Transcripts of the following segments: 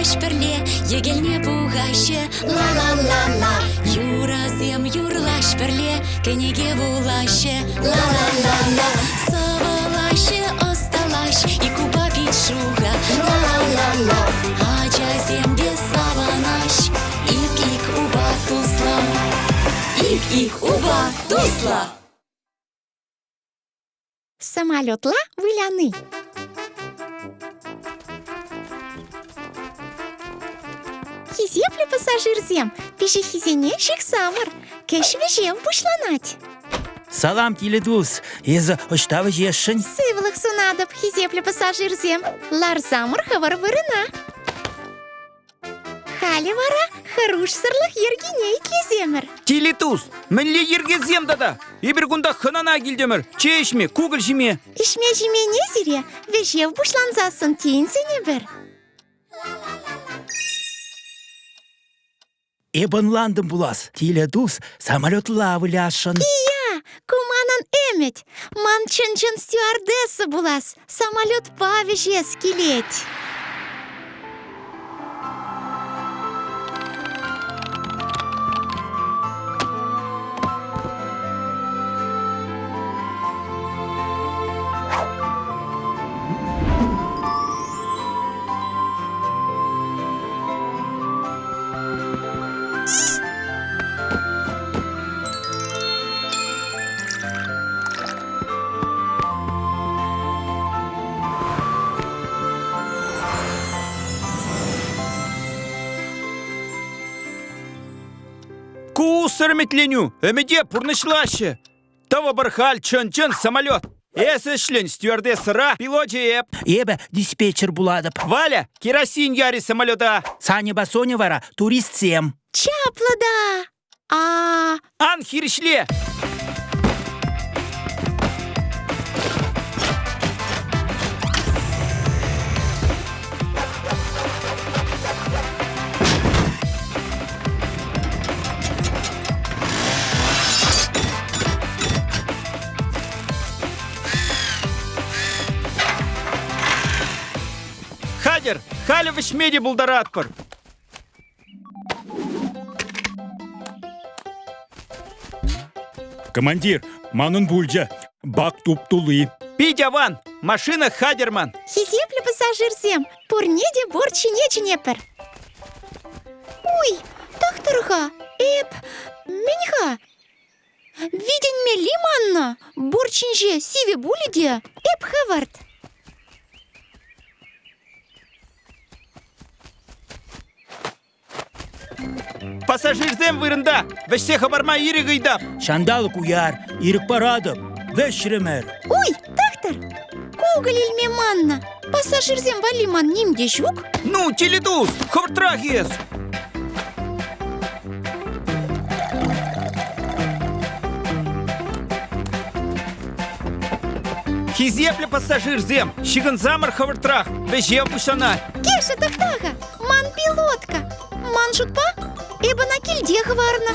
Юрлаҫ пӗрле, йӗкелне пухаҫҫӗ. Ла-ла-ла-ла. Юрӑсем юрлаҫ пӗрле, кӗнеке вулаҫҫӗ. Ла-ла-ла-ла. Сӑвӑлаҫҫӗ, ӑсталаҫ, ик упа пит шухӑ. Ла-ла-ла-ла. Ачасем те савӑнаҫ, ик-ик упа туслӑ. Ик-ик упа туслӑ. Самолетла выляни. Хисеплӗ пассажирсем, пиҫиххисене ҫыхсамӑр. Кӗҫ вӗҫев пуҫланать. Салам, тилӗ-тус! Эсӗ ӑҫта вӗҫесшӗн? Сывлӑх сунатӑп, хисеплӗ пассажирсем. Ларсамӑр хӑвӑр вырӑна. Халӗ вара хӑрушсӑрлӑх йӗркине итлесемӗр. Тилӗ-тус, мӗнле йӗркесем тата? Эпир кунта хӑнана килтӗмӗр. Чей ӗҫме, кукӑль ҫиме. Ӗҫме-ҫимене сире вӗҫев пуҫлансассӑн тин сӗнӗпӗр. Эп ӑнлантӑм пулас. Тилӗ-тус самолетла вылясшӑн. Ия, ку манӑн ӗмӗт. Ман чӑн-чӑн стюардесса пулас, самолетпа вӗҫес килет. Ку сӗрметленӳ ӗмӗте пурнӑҫлаҫҫӗ. Тӑвӑпӑр халь чӑн-чӑн самолет. Эс ӗҫлен стюардессӑра, пилочӗ эп. Эпӗ диспетчер пулатӑп. Валя, керосин яри самолета. Саньӑпа Соня вара туристсем. Чаплӑ та! А Ан хирӗҫле! Хатӗр! Халӗ вӗҫме те пултаратпӑр! Командир, манӑн пулчӗ. Бак туп-тулли. Пит аван! Машина хатӗр ман! Хисеплӗ пассажирсем, пурне те борт ҫине чӗнетпӗр. Уй, тӑхтӑр-ха, эп... Мӗн-ха? Витӗнмелли маннӑ. Борт ҫинче сивӗ пулӗ те, эп хӑвӑрт. Пассажирсем вырӑнта! Вӗҫсе хӑпарма ирӗк ыйтап! Ҫанталӑк уяр, ирӗк паратӑп. Вӗҫрӗмӗр. Уй, тӑхтӑр! Кукӑль илме маннӑ. Пассажирсем валли ман ним те ҫук. Ну, телетус, хӑвӑртрах эс! Хисеплӗ пассажирсем, ҫыхӑнсамӑр хӑвӑртрах, вӗҫев пуҫланать. Кеша, тӑхта-ха, ман пилотка. Ман шутпа, эп ӑна килте хӑварнӑ.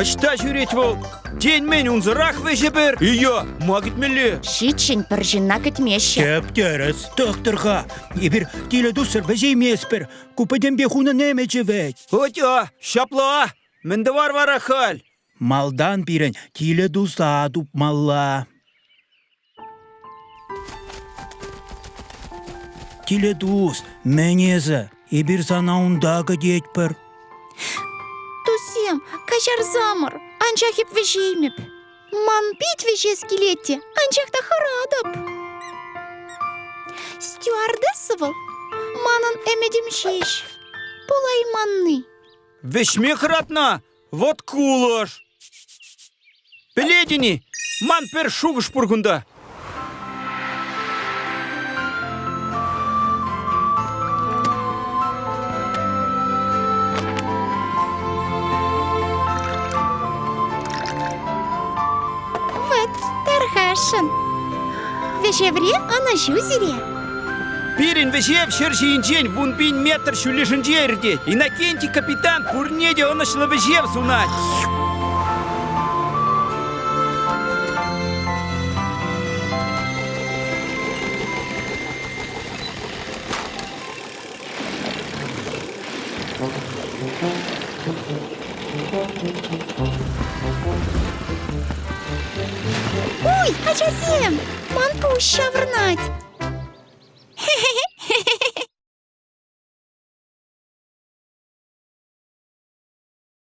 Ӑҫта ҫӳрет вӑл? Тен, мӗн, унсӑрах вӗҫӗпӗр? Ия, ма кӗтмелле? Ҫиччӗн пӗр ҫынна кӗтмеҫҫӗ. Тӗп-тӗрӗс, тӑхтӑр-ха. Эпир тилӗ туссӑр вӗҫейместпӗр. Ку пӗтӗмпех унӑн ӗмӗчӗ вӗт. Отя, ҫапла. Мӗн тӑвар вара халь? Малтан пирӗн тилӗ туса тупмалла. Тилӗ тус, мӗн эсӗ? Эпир сана унта кӗтетпӗр. Туссем, каҫарсамӑр, анчах эп вӗҫеймӗп. Ман пит вӗҫес килет те, анчах та хӑратӑп. Стюардесса вӑл манӑн ӗмӗтӗм ҫеҫ, пулайманни. Вӗҫме хӑратна? Вот кулӑш! Пӗлетӗн-и, ман пӗр шухӑш пур кунта. Вӑт, тархасшӑн. Вӗҫевре ӑнӑҫу сире. Пирӗн вӗҫев ҫӗр ҫийӗнчен 10 000 метр ҫӳллӗшӗнче иртет. Иннокентий капитан пурне те ӑнӑҫлӑ вӗҫев сунать. Ой, ачасем, ман пуҫ ҫаврӑнать.